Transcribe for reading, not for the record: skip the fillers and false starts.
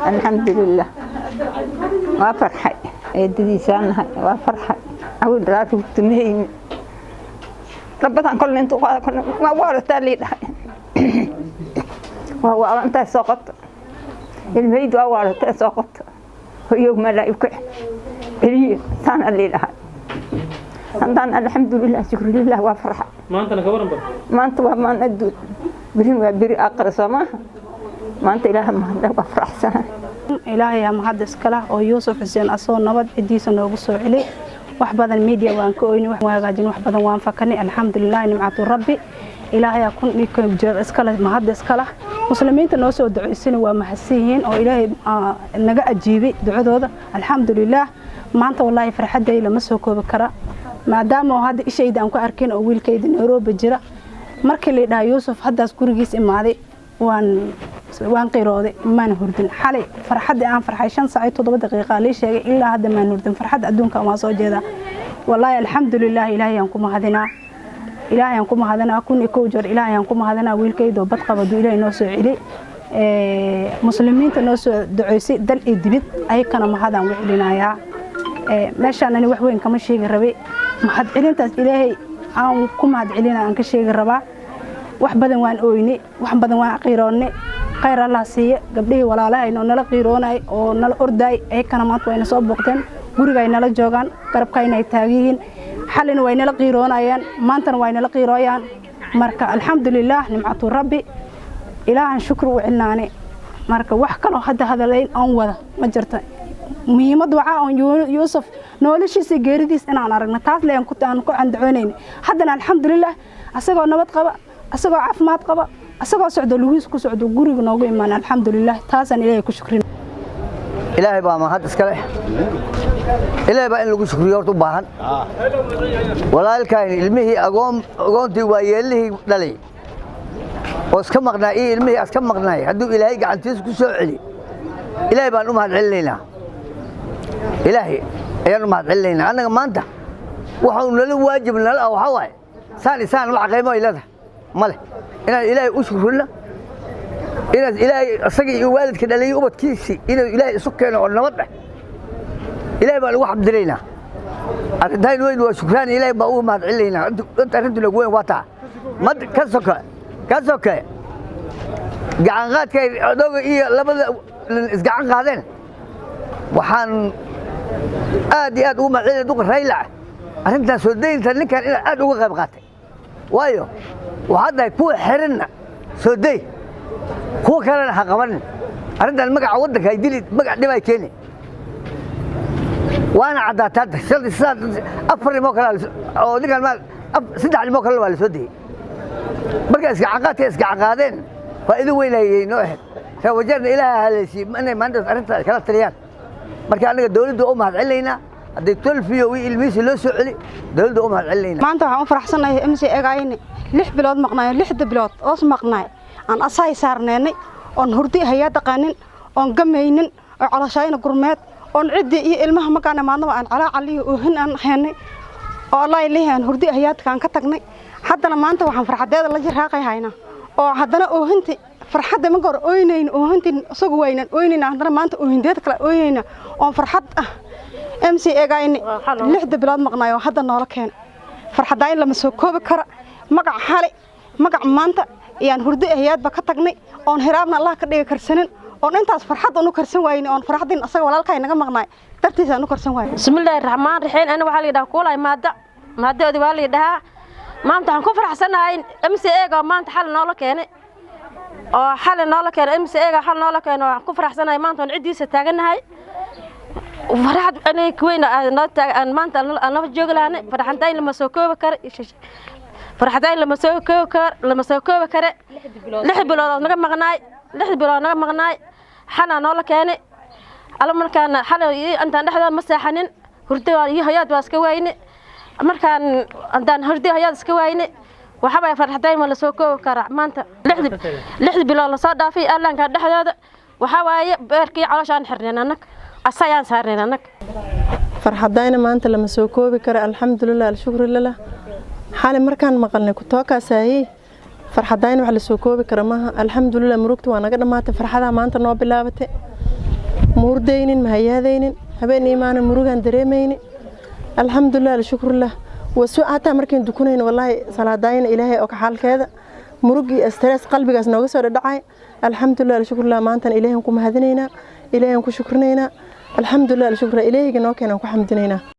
Alxamdulilah, waa farxay. Eedadiisaan nahay, waa farxay. Cawil raarugtumahayni labadan kolna intuu qaada kolna waa waalataa lii dhahay, waa waalantahay, soo qabta ilmahaydu, waa waalatay, soo qabta hoyow malaa'ika celiye saana lii dhahay. Haddaan alxamdulilah, shukrulilah, waa farxa. Maantana ka waran bal? Maanta waa maan adduun, berin waa beri aakhira, soo maaha? Maanta Ilaaha mahadle, waa faraxsanahay. Ilaahay aa mahad iskala oo Yuusuf Xuseen asoo nabad cidiisa noogu soo celi. Wax badan media waan ka oyni, wax hagaajin, wax badan waan fakanay. Alxamdulilah, nimcatu rabbi. Ilaahay kun jeer iskale mahad iskala. Muslimiinta noo soo duceysana waa mahadsan yihiin oo Ilaahay naga ajiibay ducadooda. Alxamdulilah, maanta wallaahi farxadday lama soo koobi kara, maadaama oo hadda ishayda aan ku arkin oo wiilkayda Nairobi jira. Markii la dhahaa Yuusuf haddaas gurigiis imaaday, waan qirooday, maan hurdin xalay. Farxaddii aan farxay, 5 saac iyo 7 daqiiqa lii sheegay, ilaa hadda maan hurdin. Farxadda adduunka waan soo jeedaa wallaahi. Alxamdulilah, Ilaahay aan ku mahadinaa, Ilaahay aan ku mahadinaa 1001 jeer. Ilaahay aan ku mahadinaa wiilkaydoo bad qaba duu Ilaahay noo soo celi. Muslimiinta noo soo duceysay dal iyo dibid, ayakana mahadaan u celinayaa. Meeshaan ani wax weyn kama sheegi rabay, mahad celintaas Ilaahay aan ku mahad celina aan ka sheegi rabaa. Wax badan waan ooynay, wax badan waan qiiroonnay. Khayr Allah siiye gabdhihii walaalahayna oo nala qiiroonay oo nala ordaay, ayakana maanta wayna soo booqteen, guriga ay nala joogaan, garabkayna ay taagan yihiin. Xalina way nala qiiroonayaan, maantana way nala qiirooyaan. Marka alxamdulilah, nimcatu rabbi, Ilaahan shukri u celinaane. Marka wax kaloo hadda hadalayn oon wada ma jirto. Muhiimad waxaa oon Yuusuf noloshiisa, geeridiis inaan aragno, taas le aan ku candacoonayna. Haddana alxamdulilah, asagoo nabad qaba, asagoo caafimaad qaba, asagoo socdo, lugihiis ku socdo, guriga noogu imaan. Alxamdulilah, taasaan Ilaahay ku shukrin. Ilaahay baa mahad iska leh. Ilaahay baa in lagu shukriyo horta u baahan. Walaalkayn ilmihii agoon, agoontii waa yeelihii dhalay oo iska maqnaa iyo ilmihii iska maqnaay, hadduu Ilaahay gacantiisa ku soo celi, Ilaahay baan u mahad celinaynaa. Ilaahay ayaan u mahad celinaynaa. Annaga maanta waxau nala waajib nala ah waxaa waaye saan isaan wax qiimo ay leedahay ma leh, inaan Ilaahay u shukrino, inaad Ilaahay isagii iyo waalidka dhaliyay ubadkiisii inuu Ilaahay isu keeno oo nabad ah. Ilaahay baan ugu xamdinaynaa. Arrintan weyn waa shukraan, Ilaahay baa ugu mahad celinaynaa. Inta arrintu nagu weyn waa taa. Mad ka soke, ka soke gacan qaadka odooga iyo labada isgacan qaadeen, waxaan aad iyo aad ugu mahad celinaya duqa Raylac arrintan soo daynta ninkan inaa aad uga qayb qaatay. Waayo, waxaad dhahay kuwa xiranna soo day, kuwa kalena ha qabanin. Arrintan magaca waddanka ay dili, magac dhib ay keeni, waana caddaatay hadda. Shalay sidaa afar nimoo kale oo ninkan ma saddex nimoo kale waa la soo dayey. Marka isgacanqaadka isgacanqaadeen faa'iido weyn ayay noo ahayd. Reer Wajeerna Ilaaha haleesiiyey inay maanta arrintaas kala taliyaan. Marka annaga dawladda u mahad celinaynaa. Haddii tolfiyo wi ilmihiisa loo soo celi, dawladda u mahad celinaynaa. Maanta waxaan u faraxsanahay MCA-gayni 6 bilood maqnaayo, 6da bilood oos maqnaay, aan asaay saarneennay, oon hurdi hayaa taqaanin, oon gamaynin, oo calooshaayna gurmeed, oon ciddii iyo ilmaha markaan imaadnaba aan calaacaliyo oohin aan heennay, oo Allah leeyahay aan hurdi hayaadka aan ka tagnay. Haddana maanta waxaan farxadeeda la jiraaqay haynaa, oo haddana oohinti farxadda marka hore ooynayn, oohinti isagu waynan ooynayna, haddana maanta oohinteeda kale ooynayna oon farxad ah. MCA-gayni 6da bilood maqnaayo hadda noola keena, farxadayn lama soo koobi kara. Magac xali, magac maanta ayaan hurdo ahayaadba ka tagnay, oon hiraabna Allah ka dhiga karsanin, oon intaas farxad oon u karsan waayni, oon farxadin asaga walaalkay naga maqnaay dartiis aan u karsan waayay. Bismillaahi raxmaan raxiim. Ani waxaa la yidhaha kuulay maada maadaoodi waa la yidhahaa. Maanta waxaan ku faraxsanahay MCA-ga maanta xal noola keenay, oo xalay noola keenay. MCA-ga xal noola keenay, waxaan ku faraxsanahay maanta oon ciddiisa taagannahay. Farxad aniga weyn noo taag aan maanta aan nala joogi lahanay. Farxantayn lama soo koobi karo, farxadayn lama soo koobi karo, lama soo koobi kare. 6 bilood oo naga maqnaay, 6 bilood naga maqnaay, xalaa noola keenay. Alla markaan xalay intaan dhexdooda ma seexanin, hurdo iyo hayaad waa iska wayne. Markaan haddaan hurdo hayaad iska wayne, waxaabay farxadayn ma la soo koobi karaa. Maanta 6da bilood lasoo dhaafay allaanka dhexdooda, waxaa waaye beerkii calooshaan xirneen, annag asayaan saarneen annag. Farxadayna maanta lama soo koobi karo. Alxamdulilah, alshukru lilah. Xalay markaan maqalnay kutookaasaayi, farxadayna wax la soo koobi kara maaha. Alxamdulilah, murugta waa naga dhammaatay, farxadaa maanta noo bilaabatay. Ma hurdaynin, ma hayaadaynin, habeen imaana murugaan dareemayni. Alxamdulilah, alshukrulah. Wasu hataa markayn dukunayno, wallaahi salaadaayna Ilaahay oo ka xaalkeeda murug iyo stress qalbigaas nooga soo dhadhacay. Alxamdulilah, alshukrulah. Maantana Ilaahay ku mahadinaynaa, Ilaahay ku shukrinaynaa. Alxamdulilah, alshukrulah. Ilaahayga noo keenaan ku xamdinaynaa.